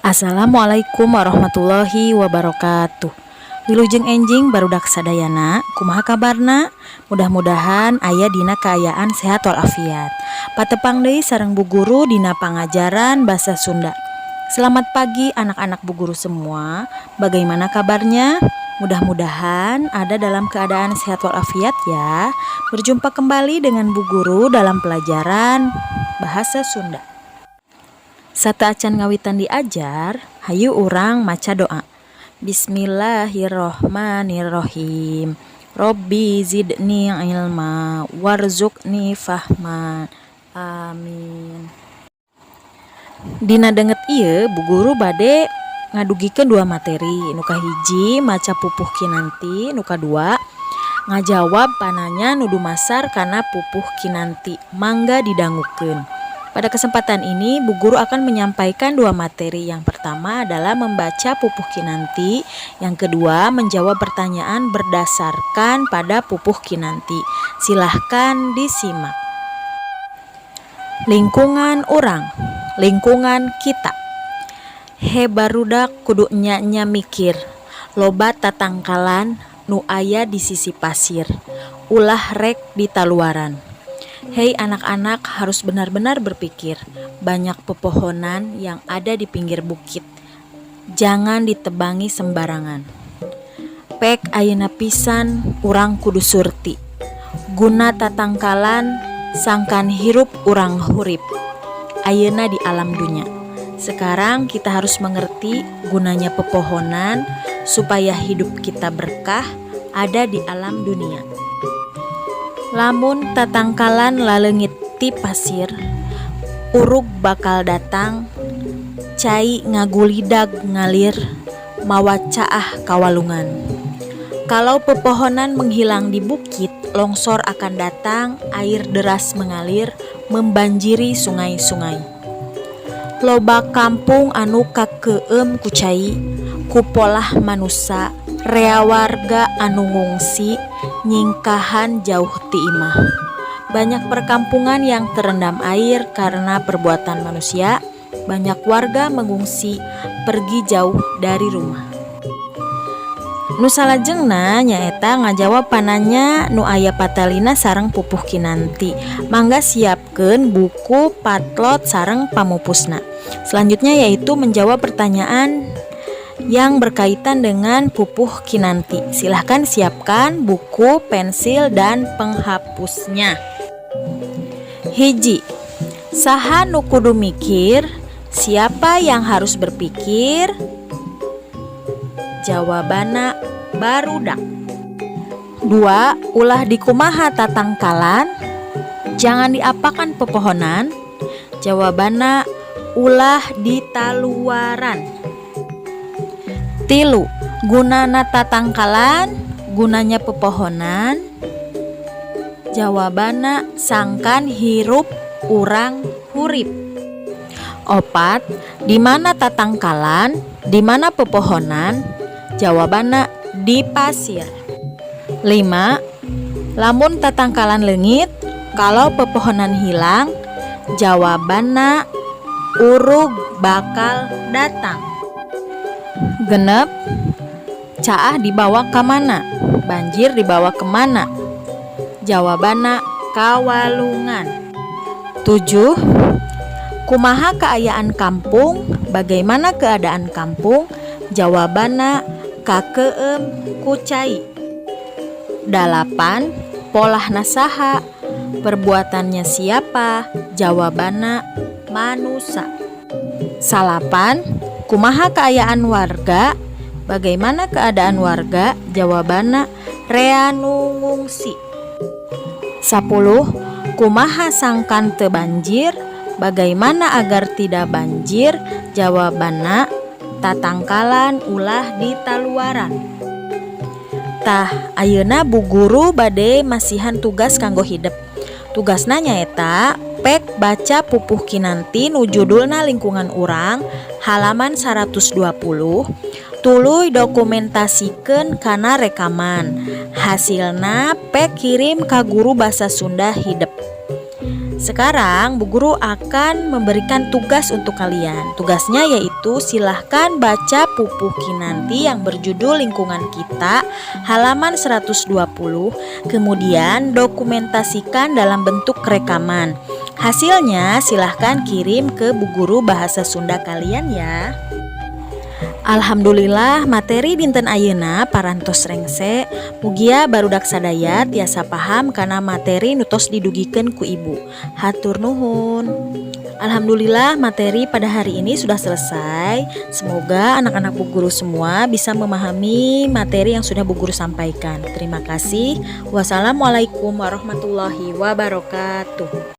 Assalamualaikum warahmatullahi wabarakatuh. Wilujeng enjing barudak sadayana, kumaha kabarna? Mudah-mudahan aya dina kaayaan sehat walafiat. Patepang deui sareng Bu Guru dina pangajaran Basa Sunda. Selamat pagi, anak-anak Bu Guru semua. Bagaimana kabarnya? Mudah-mudahan ada dalam keadaan sehat walafiat ya. Berjumpa kembali dengan Bu Guru dalam pelajaran Bahasa Sunda. Sateuacan ngawitan diajar, hayu urang maca doa. Bismillahirrohmanirrohim. Robbi zidni ilma warzuqni fahman. Amin. Dina danget ieu Bu Guru bade ngadugikeun dua materi. Nu kahiji maca pupuh kinanti, nu kadua ngajawab pananya nu dumasar kana pupuh kinanti. Mangga didangukeun. Pada kesempatan ini, Bu Guru akan menyampaikan dua materi. Yang pertama adalah membaca pupuh kinanti, yang kedua menjawab pertanyaan berdasarkan pada pupuh kinanti. Silahkan disimak. Lingkungan urang, lingkungan kita. He barudak, kudu enya-enya mikir. Loba tatangkalan nu aya di sisi pasir. Ulah rek ditaluaran. Hei anak-anak, harus benar-benar berpikir. Banyak pepohonan yang ada di pinggir bukit. Jangan ditebangi sembarangan. Pek ayeuna pisan urang kudu surti. Guna tatangkalan sangkan hirup urang hurip. Ayeuna di alam dunya. Sekarang kita harus mengerti gunanya pepohonan supaya hidup kita berkah ada di alam dunia. Lamun tatangkalan laleungit ti pasir, urug bakal datang, cai ngagulidag ngalir mawa caah ka walungan. Kalau pepohonan menghilang di bukit, longsor akan datang, air deras mengalir, membanjiri sungai-sungai. Loba kampung anu kakeueum ku cai, ku polah manusa, rea warga anu ngungsi, nyingkahan jauh ti imah. Banyak perkampungan yang terendam air karena perbuatan manusia, banyak warga mengungsi pergi jauh dari rumah. Nu salajengna nyaeta ngajawab pananya nu aya patalina sareng pupuh kinanti. Mangga siapkeun buku, potlot sareng pamupusna. Selanjutnya yaitu menjawab pertanyaan yang berkaitan dengan pupuh kinanti. Silahkan siapkan buku, pensil, dan penghapusnya. Hiji, saha nu kudu mikir? Siapa yang harus berpikir? Jawabanna barudak. Dua, ulah dikumaha tatangkalan? Jangan diapakan pepohonan? Jawabanna ulah ditaluaran. Tilu, gunana tatangkalan, gunanya pepohonan? Jawabanna sangkan hirup urang hurip. Opat, di mana tatangkalan, di mana pepohonan? Jawabanna di pasir. 5. Lamun tatangkalan leungit, kalau pepohonan hilang, jawabanna urug bakal datang. 6, caah dibawa ka mana? Banjir dibawa kemana? Jawabanna ka walungan. 7. Kumaha kaayaan kampung? Bagaimana keadaan kampung? Jawabanna kakeueum ku cai. 8. Polahna saha? Perbuatannya siapa? Jawabanna manusa. 9. Kumaha kaayaan warga? Bagaimana keadaan warga? Jawabanna rea nu ngungsi. 10. Kumaha sangkan teu banjir? Bagaimana agar tidak banjir? Jawabanna tatangkalan ulah ditaluaran. Tah, ayeuna Bu Guru bade masihan tugas kanggo hidep. Tugasna nyaeta pek baca pupuh kinanti nu judulna Lingkungan Urang halaman 120, tuluy dokumentasikeun kana rekaman. Hasilna pek kirim ka guru Basa Sunda hidep. Sekarang Bu Guru akan memberikan tugas untuk kalian. Tugasnya yaitu silahkan baca Pupuh Kinanti yang berjudul Lingkungan Kita halaman 120, kemudian dokumentasikan dalam bentuk rekaman. Hasilnya silahkan kirim ke Bu Guru Bahasa Sunda kalian ya. Alhamdulillah, materi dinten ayeuna parantos rengse. Mugia barudak sadaya tiasa paham kana materi nu tos didugikeun ku ibu. Hatur nuhun. Alhamdulillah, materi pada hari ini sudah selesai. Semoga anak-anak Bu Guru semua bisa memahami materi yang sudah Bu Guru sampaikan. Terima kasih. Wassalamualaikum warahmatullahi wabarakatuh.